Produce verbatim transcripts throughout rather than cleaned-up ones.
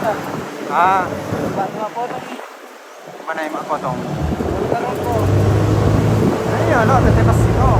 Ah. Ba, dua potong ni. Mana yang mak potong? Potong ko. Ayo, no, tete pasti, no.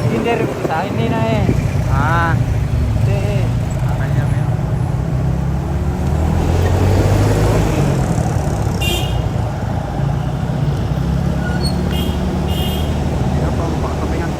Hindi rin sa hindi na eh. Ah. Hindi eh. Ano niya, men? Ano pa ang pakatapingan?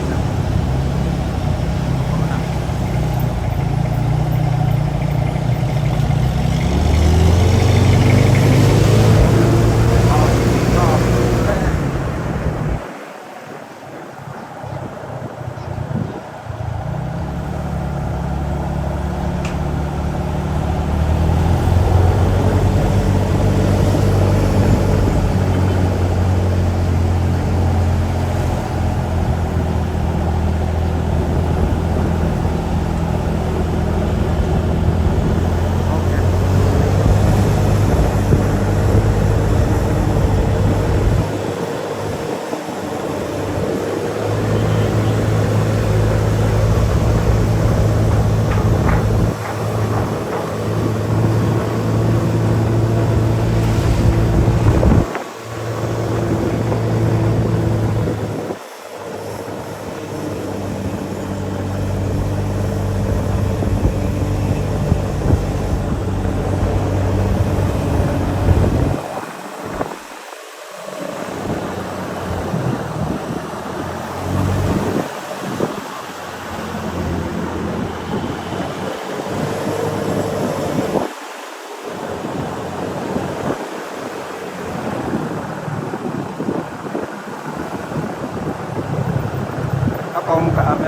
Muka apa?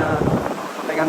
Dengan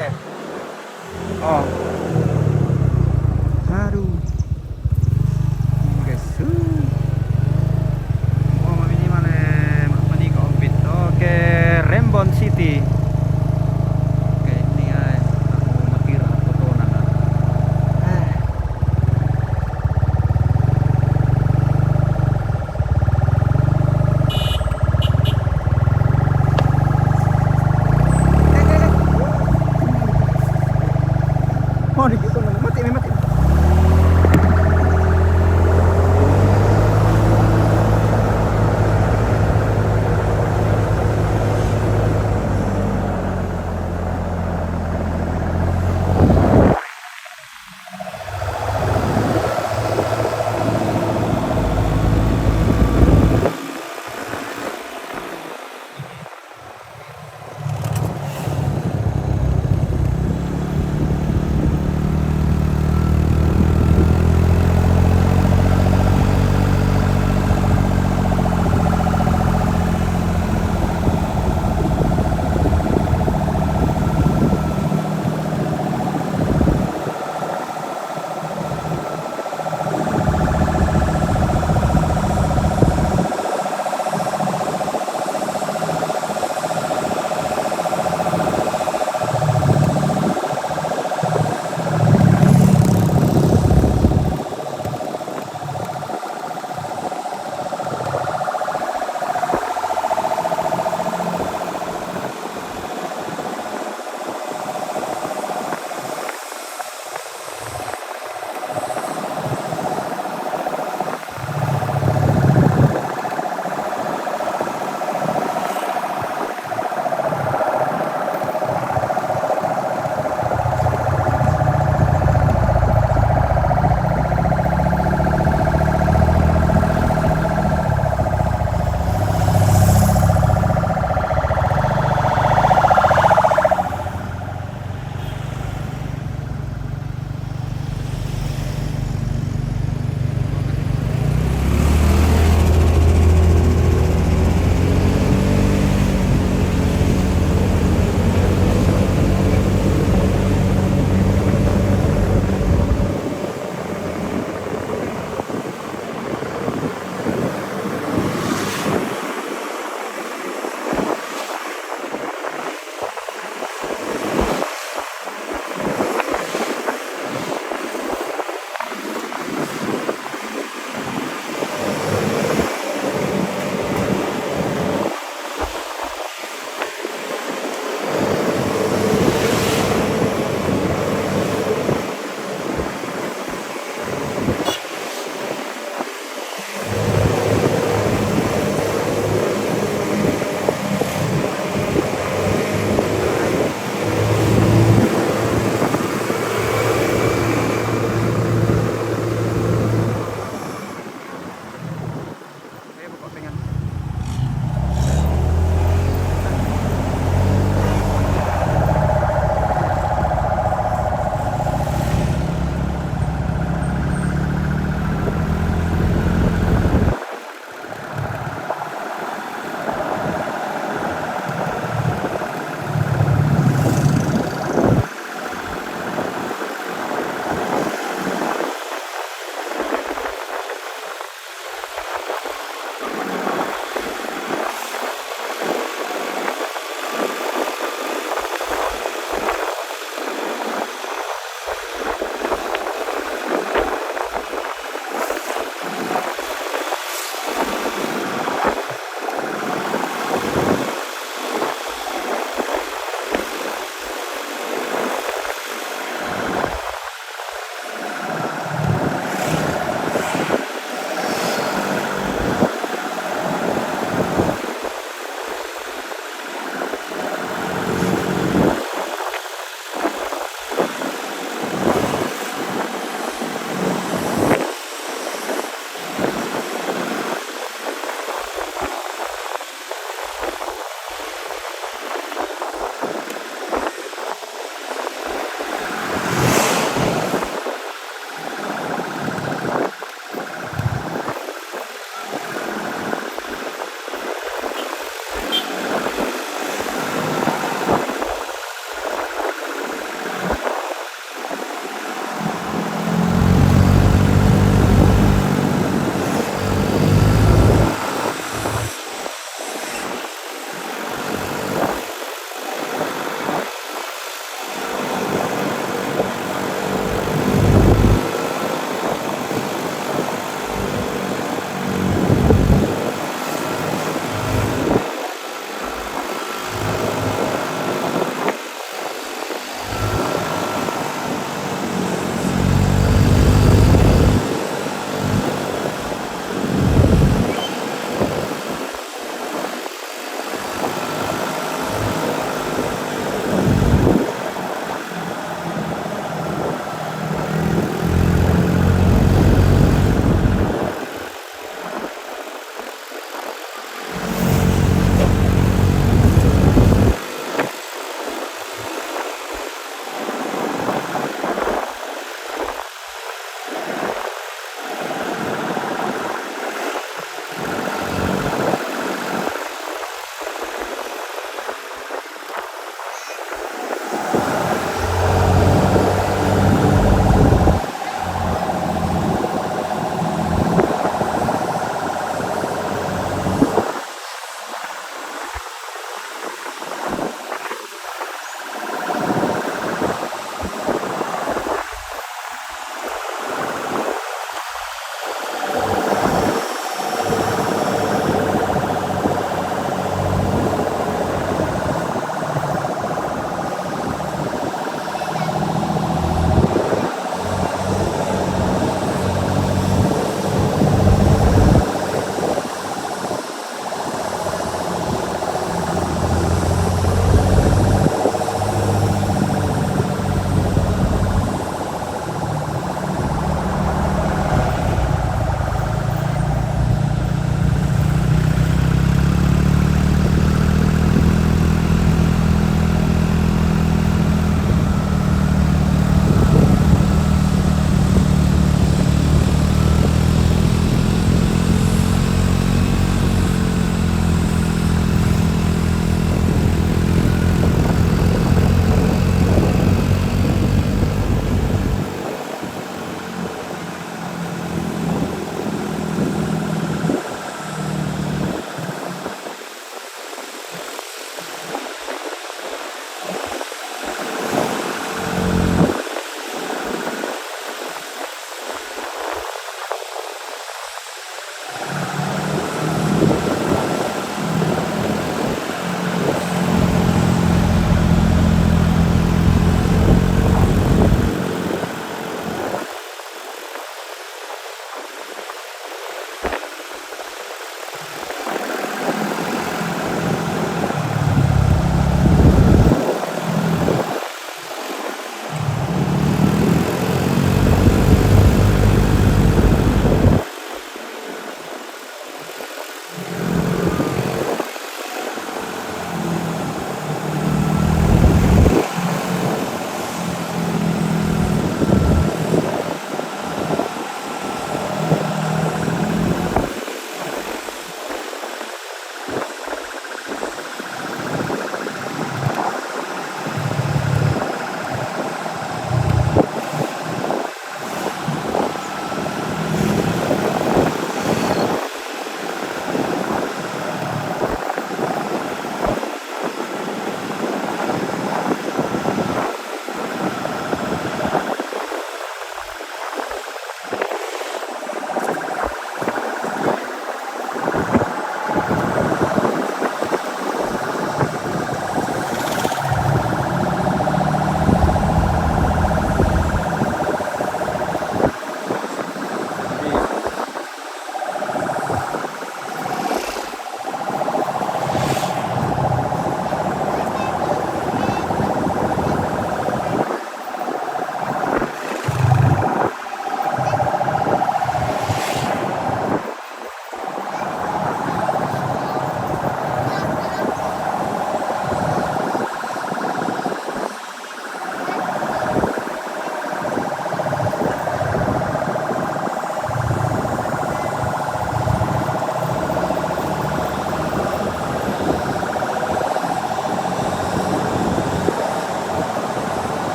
Oh. Aduh. Guys. Oh, ma ini male, ma ini ko Ompit. Oke, Rembon City. Oke, ini ai. Aku matir aku to nana. Ah. Oh, di situ mati, mati.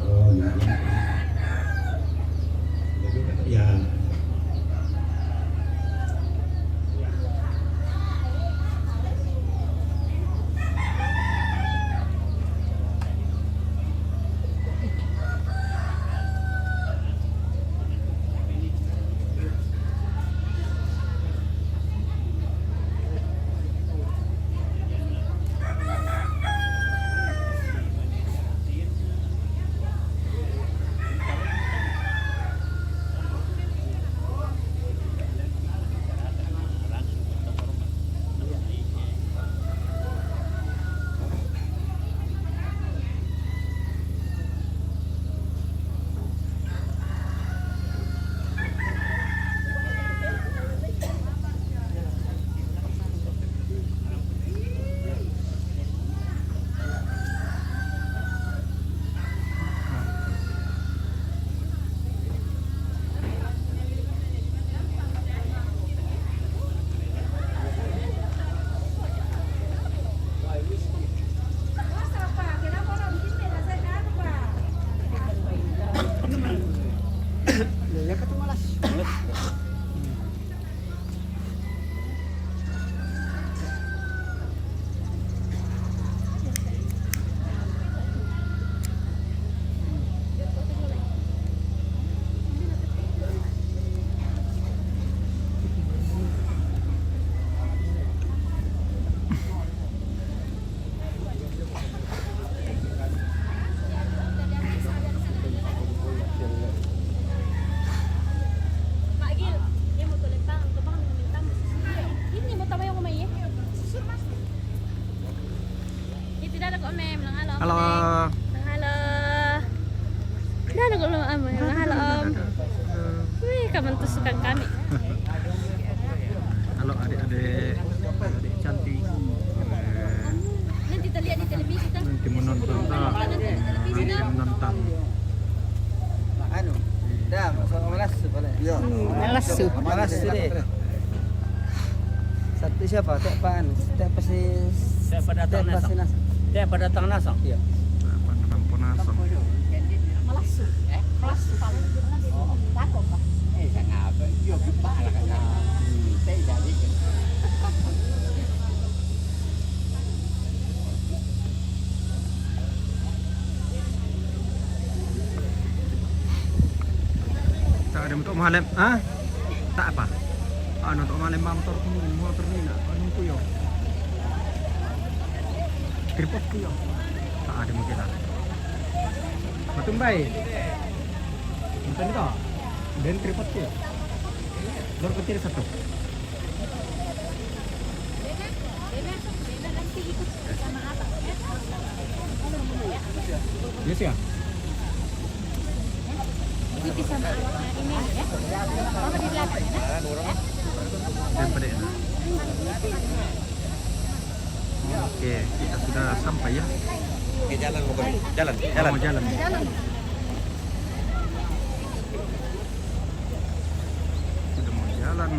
Oh, nah. Ya. Halo. Halo. Dah, dah, kalau, ah, halo, Om. Wih, kamu tusukan kami. Halo, adik-adik, adik cantik. Nanti terlihat di televisi, kan? Nanti menonton, tak? Nanti di televisi, tak? Nanti menonton. Anu, dah, masuk malas tu pala. Ya. Malas tu. Malas tu deh. Satu siapa? Tak apa, anu, tak apa si, tak apa datang tak apa si Nasang. Nasang. Tak apa datang Nasang. Iya. Tak apa datang Nasang. Malas tu. Eh, malas tu. Takut, Pak. Eh, tak apa. Dia gempa lah, kan. Saya jadi. Tak ada untuk malam, ah? Tak apa. Anu, untuk malam motor, motor ni nak, anu, ku yo. Tripod ku yo. Tak ada mungkin lah. Matumbai. Bukan itu. Dan tripod ku yo. Lor petir satu. Yes, ya. Ikuti sama awak hari ini, ya. Mama di belakang, ya. Daripada enak. Oke, kita sudah sampai, ya. Oke, jalan, mau kami. Jalan, jalan. Mau jalan. Jalan. Sudah mau jalan.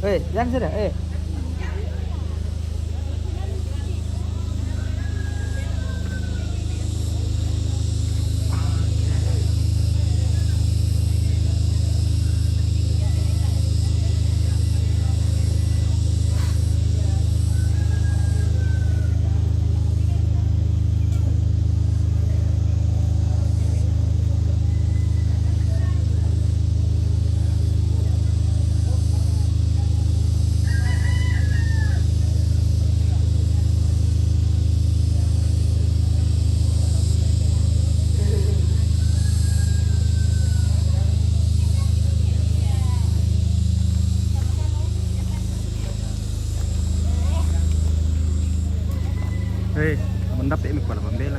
Eh, jangan sudah, eh. Hei, mendap ini kepala pembela.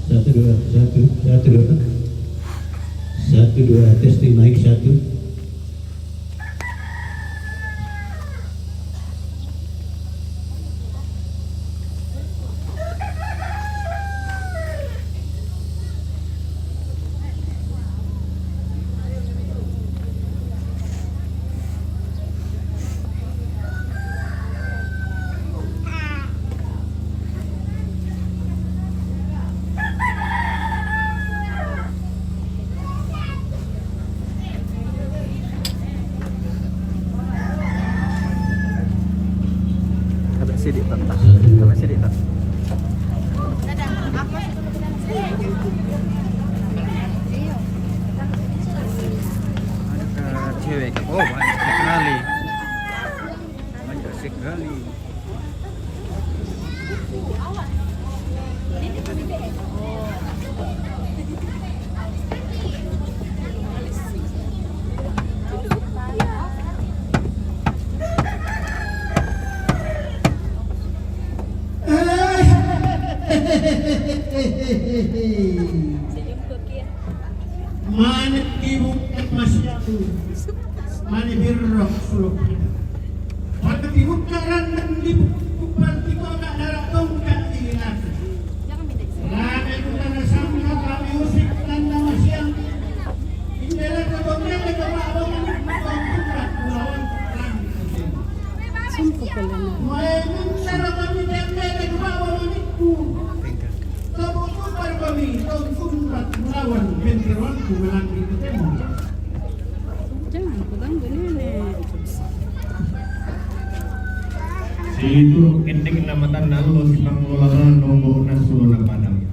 Satu, dua, satu, satu, dua. Satu, dua, testing, mic satu. Agak sidik, Tan. Agak sidik, Tan. Ada cewek. Oh, banyak sekali. Banyak sekali. Hehehe. Mane tibuk masiang. Mane birrok suluk. Mane tibuk karan dan tibuk kupal tiko nak darat tongkat di nasi. Lame kutana sangka kami usik tanda masiang. Indela kotongnya ke bawa bawa ni kutongkat lawan. Sumpah kalau mau. Mane kutana kami tembele bawa ni ku. Jangan pegang nenek. Situ ending nama tanah lo si panglola nombok nasu lo padang.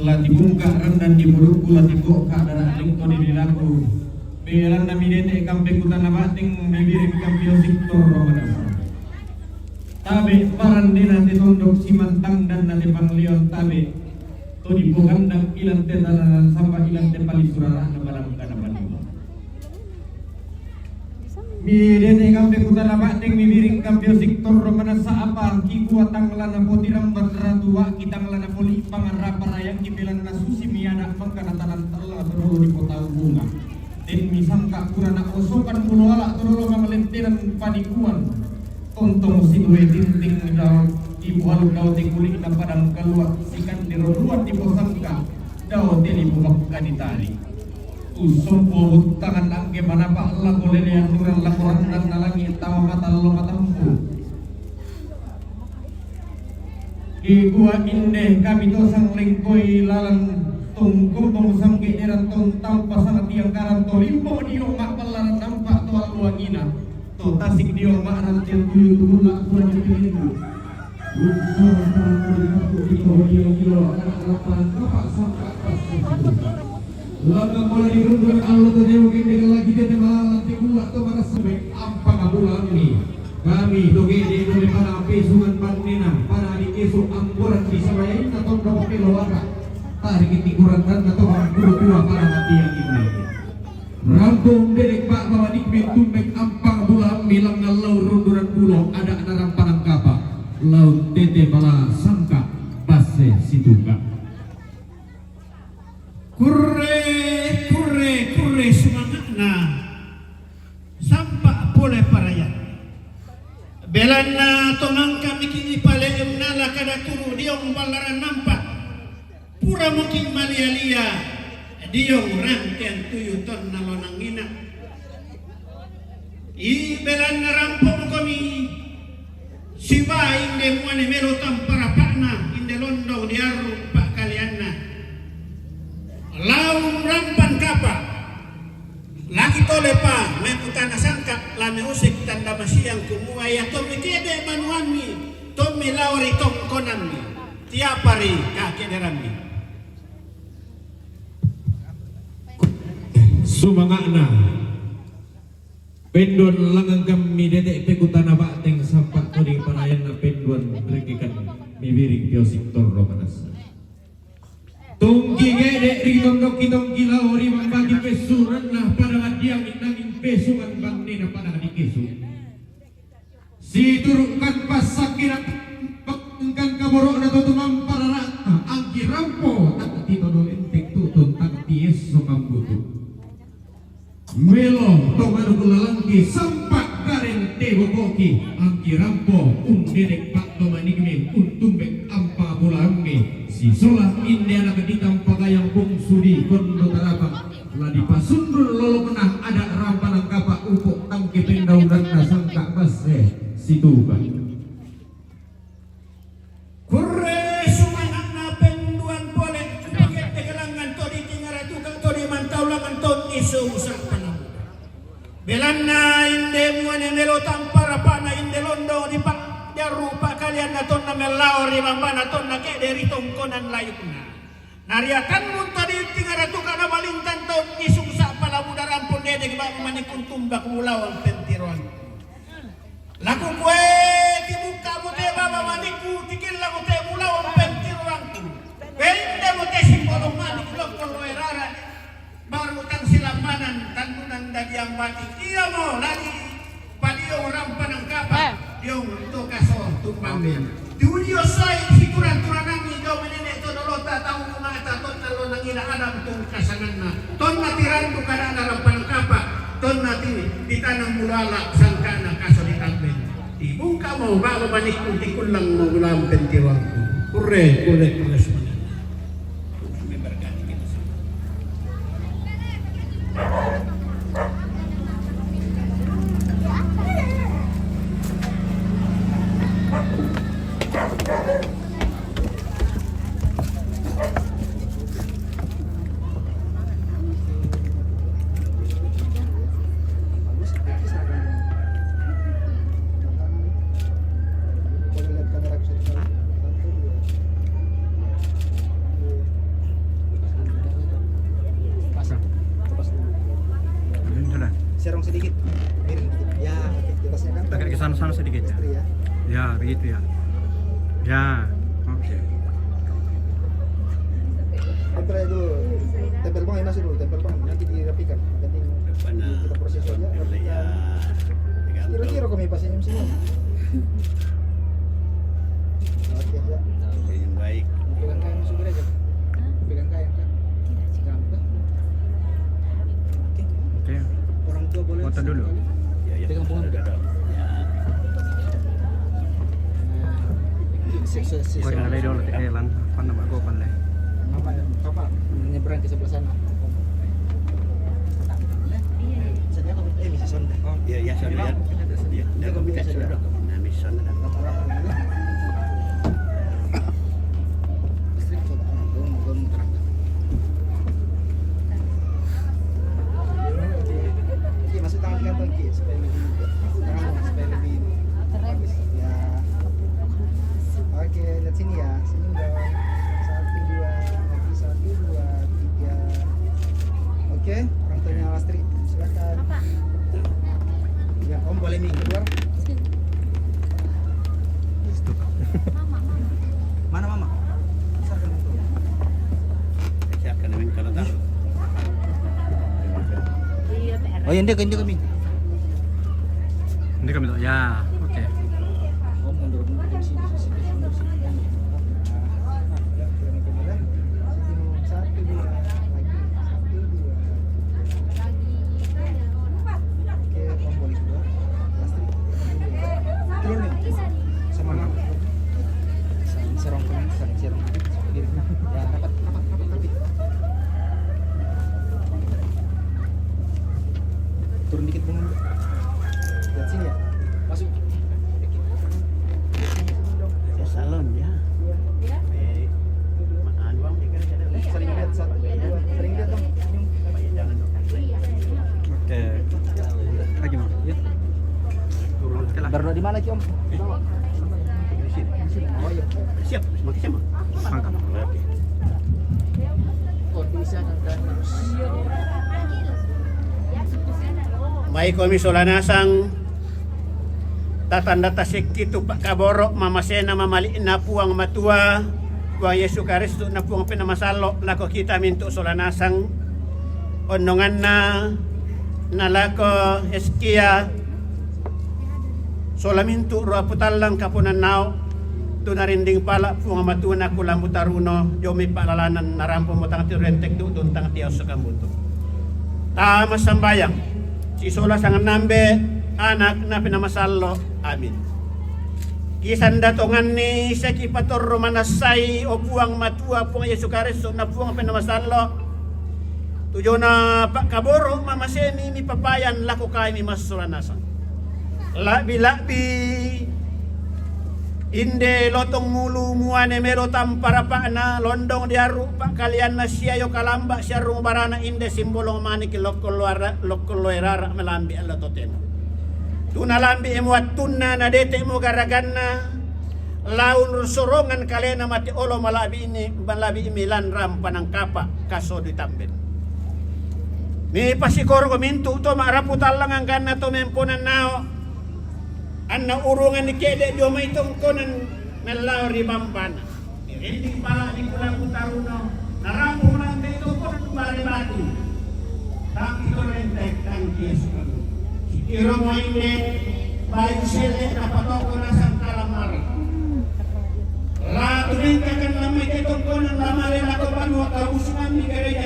Lati bungka randan di murukku, lati bokka dara lingko di diraku. Beranna mi dete kampe kutana bating, mi biring kampe osik torro manasa. Tabe parandena te tondok simantang dan nate panglion tabe. To dipogandang ilan te tananan samba ilan te palisurana na padang kana panua. Mi dete kampe kutana bating, mi biring kampe osik torro manasa apa ki kuatang lana poti ramban ratu wa kitang lana poli pangarapa rayang ki belanna susi mi ada mangkana tanan tella torolo di kota bunga. Den misangka purana osokan mulo ala torolo mangalentenan panikuan. Tontong situe tinting dao ibu alu dao te kulikna padang kalua sikan di roluan di posangka dao te di bubakka ditari. Usompo buttangan angge manapa lako lelean nuran lako randang na langit tama mata lo matampu. Dikua inde kami to sanglengkoi lalang tong kombong sangge eran tong tampa sangat tiang karan to limbo dio mak pelaran nampak to aluangina to tasik dio mak rantian tuyu tubulla kurang dipilihku. Unsur tangan kau di kaki kau dio kilo anak lapangan kapak sangka pas. Langa mula dirundun allo to dewa gende lagi dene malang te mula to marasa be ampa kabula mi. Kami to gede to me pada pesungan bandena pada di kesu amburan di sabayainna to do pelo waka. Tari kiti kurang dan to bangku tua pada mati yang ini. Rampung dedek pak bawa dik me tumbek ampa kabula mi langa lau runduran pulo ada na rampanang kapa. Lau tete bala sangka basse situka. Kurre, kurre, kurre sumanga'na. Sampa pole parayan. Belanna to mangka miki ipale'em nala kada turu diong ballaran nampa. Pura muki malia-lia diong rantean tuyu tonna lonangina. I belanna rampomu komi. Siba inde muane melo tampa rapa'na, inde londong diarru pa'kaleanna. Laung rampan kapa, lagi tole pa, mekutana sangka, lame usik tanda masiang kumua ia tommi kede manuammi, tommi lao ri tongkonammi, tiapari kakederammi. Sumanga'na. Penduan langang kammi dete pekutana ba'teng sampa kodi parayanna penduan rekekan mibiring piosik torro manassa. Tongki gede ri tondokki tongki lao ri mambagi pessunganna pada maddiang nanging pesungan bannena pada dikesu. Situru'kan passakkira pengkan kaboro'na to tumampa rara'ta angki rampo tatti todo entek tutun tatti esso kambutu. Melo to manuk lalangki sampa karen te bokoki angki rampo undedek patto manikmi untumbek ampa bulaammi sisola inde anak ditampa gayang bungsu di kondo tarabang. La dipasundun lolokna ada rampanang kapa upo tangke pendaunanna sangka basse situka. Kurre sumanga'na penduan pole kupakette gelangan to di tingara tukang to di mantaulangan to isu usapana. Belanna inde muane melo tampa rapana inde londo di pak jarru pakalianna tonna mellao ri mambana tonna kede ri tongkonan layukna. Nariakanmu tadi tingara tukana balintang taun isung sa palabu darampu dede ba manikun tumbak mulawang pentiroan. Laku kue dibuka mute baba maniku tikilla mute mulawang pentiroanku. Benda mute simpolong manik lokon loe rara. Baru tang silamanan tandunan dadiang mati. Iya mo lagi. Padiong rampanang kapa, diong to kaso tumpambe. Diudio sai situran-turanangi dao menene to dolo Alam tungkasanganna. Tonna tirandu kadana rampanan kapa, tonna ti, titanang mulala sangkana kaso ditamben. Tibungka mo balo manikku tikullang mo ulam pentiwangku. Kurre, kurre, kurre semangat. Serong sedikit. Miring dikit. Ya, oke. Di atasnya kan. Agak ke sana-sana sedikit ya. Ya, begitu ya. Ya, oke. Tempel dulu. Tempel bang, masuk dulu. Tempel bang, nanti dirapikan. Nanti kita proses aja. Rapikan. Kira-kira kami pas senyum-senyum. Oke, ya. Yang baik. Pegang kain masuk gereja. Pegang kain kan. Oke. Orang tua boleh. Foto dulu. Ya, ya. Pegang pohon. Ada, ada. Nah, sisa, sisa. Kau yang ada dulu, eh, lang, apa nama kau pandai? Apa ya? Apa? Nyebrang ke sebelah sana. Iya, iya, sorry, ya. Iya, dia kok bisa sudah. Nah, bisa sudah. Listrik coba, ah, belum, belum terangkat. Iya, masuk tangan di kantong, Ki, supaya lebih, tangan supaya lebih bagus. Ya. Oke, lihat sini ya. Senyum dong. Satu, dua, lagi satu, dua, tiga. Oke, orang tuanya Lastri, silakan. Apa? Ya, Om boleh minggir keluar. Mama, mama. Mana mama? Silakan. Silakan, Om, kalau tahu. Oh, yang dia, yang dia kami. Ini kami tuh, ya, oke. Sama. Saling serong, saling serong. Ya, rapat, rapat, rapat, rapat. Turun dikit, Bung. Lihat sini ya. Masuk. Saya salon ya. Iya. Eh, anu, Bang, dia kan ada. Saling lihat satu. Saling lihat, Bang. Senyum. Oke. Lagi, Bang. Ya. Turun. Oke lah. Berdoa di mana, Ki, Om? Di bawah. Siap, makin siap. Mangkap. Oke. Mai komi sola nasang, tatanda tasekki tu pakkaboro mamasena mamali'na Puang Matua, Puang Yesu Karistu na Puang Penamasallo, lako kita mintu sola nasang, onnonganna, na lako Hizkia, sola mintu ruapu tallang kaponannao, tu narinding pala Puang Matua na ku lambu taruno, jomi pa'lalanan narampo mo tang tiro rentek tu tang tio sokambutu. Tama sambayang, sisola sanganna Ambe, Anak, na Penamasallo. Amin. Kisanda tonganni seki patorro manassai, o Puang Matua, Puang Yesu Karistu, na Puang Penamasallo. Tujona pakkaboro mamasemi mipapayan lako kami massola nasang. Labbi-labbi inde lotong mulu muane melo tampa rapa'na, londong diarru pakkalianna, siayo kalamba siarrung barana, inde simbolong maniki lokkollo ara-, lokkollo erara melambi allo totemo. Tuna lambi emo wattunna, nadete mo garaganna, laun sorongan kalena mate olo malabi ini, malabi milan rampanang kapa kaso ditamben. Mi pasikoro mintu to ma'rapu tallang angkanna to memponan nao, anna urungan dikede dio mai tongkonan mellao ri bambana. Ending pala di kulang utaruno, narampo manang beto ko bare batu. Tapi to rentek tangki sukamu. Sikiro mo inde, bayu sele na patoko nasang kalamari. La tu mengkakan lamai ke tongkonan lamare lako banua kabusungan di gereja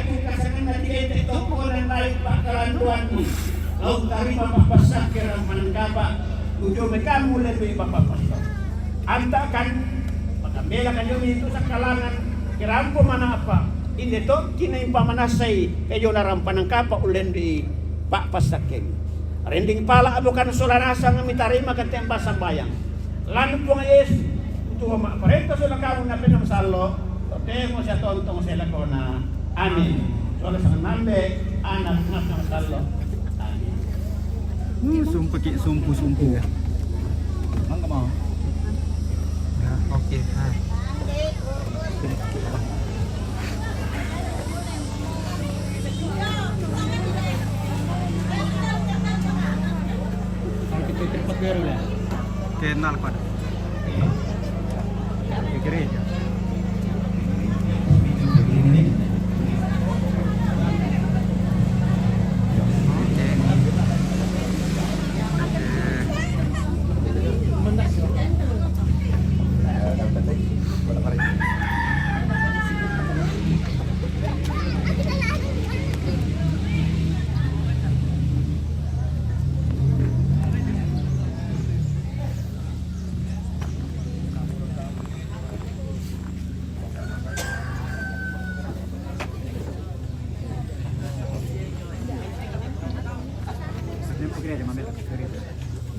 Au tarima pa'pasakke rampanan kapa', ujung mekamu lebbi pa'papasa. Anta' kan, pakambela kan dio mintu' sakkalangan, kirampo mana'pa, inde tokki naimpamanassai kejona rampanan kapa' ullendu'i pa'pasakkeng. Rinding pala' bukan sola nasang mitarima kenteng passambayang. Lan Puang Yesu, tu ma'parenta sola kamu napenna masallo, totemo siatontong selakona. Amin. Sola sangambe, anak, anak masallo. Amin. Hmm, sumpu ki, sumpu, sumpu. Mangga mau. Ya, oke. Ah. Kenal pada. Ke gereja.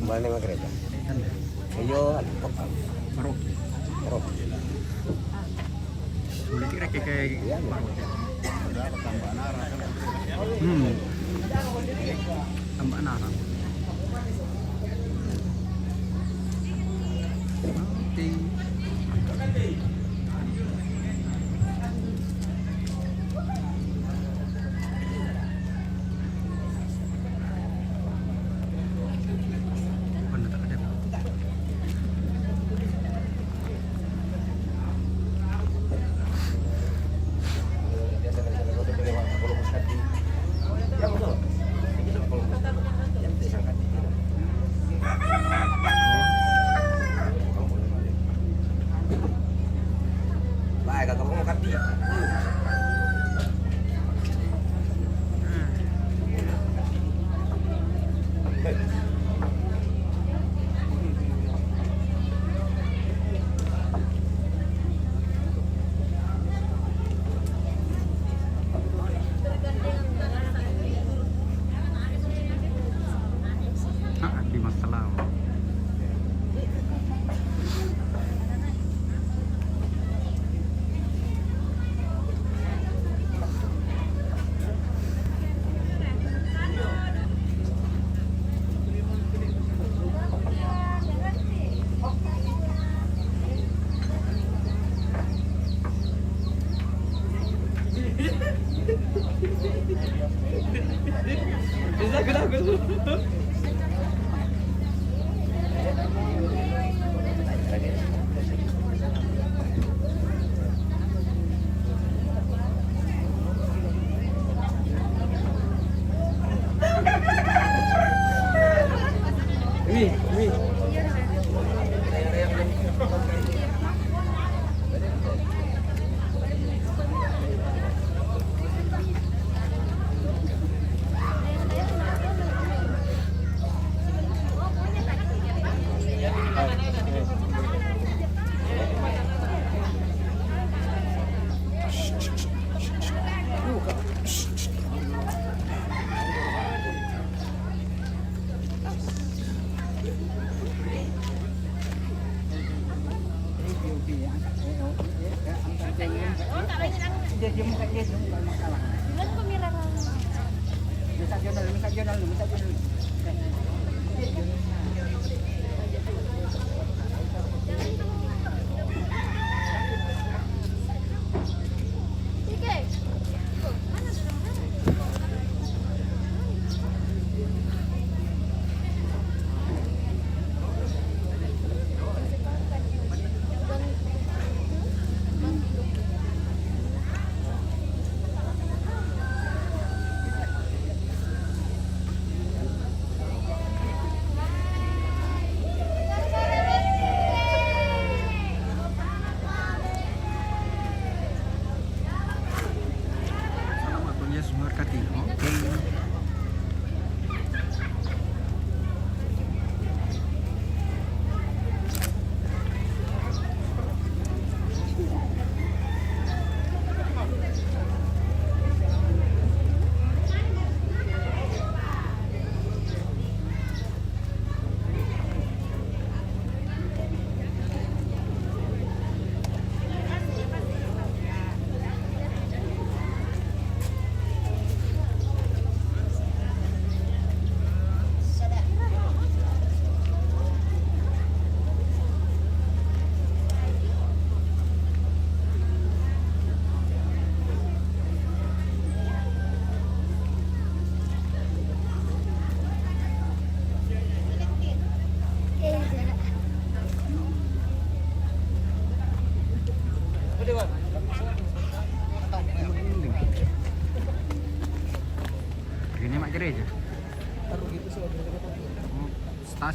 Mane magreta? Iyo, anu, kok. Paroki. Paroki. Boleh kira kayak paroki. Hmm. Tambah nara. Oke.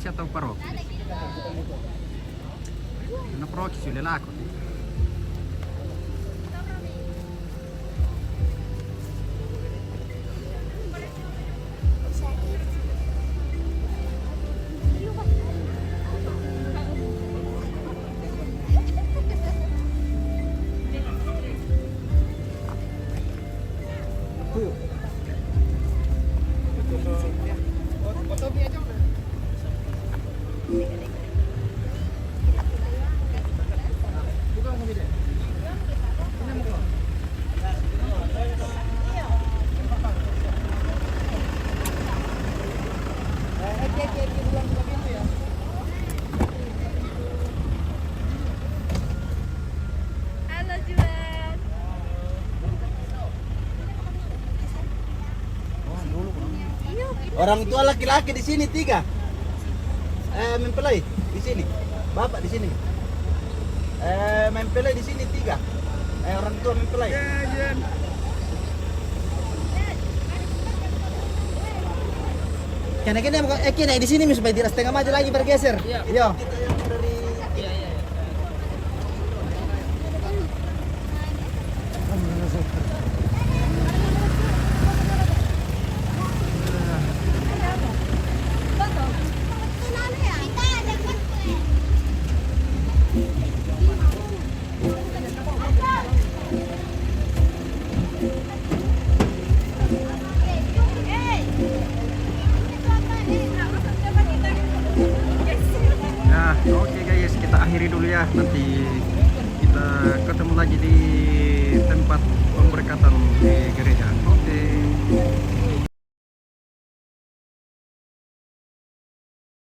Siya tau paroki. Na paroki sule lako. Orang tua laki-laki di sini tiga. Eh, mempelai di sini. Bapak di sini. Eh, mempelai di sini tiga. Eh, orang tua mempelai. Kena kena eh kena di sini supaya tidak setengah maju lagi bergeser. Iya. Iya. Nah, oke guys, kita akhiri dulu ya. Nanti kita ketemu lagi di tempat pemberkatan di gereja. Oke.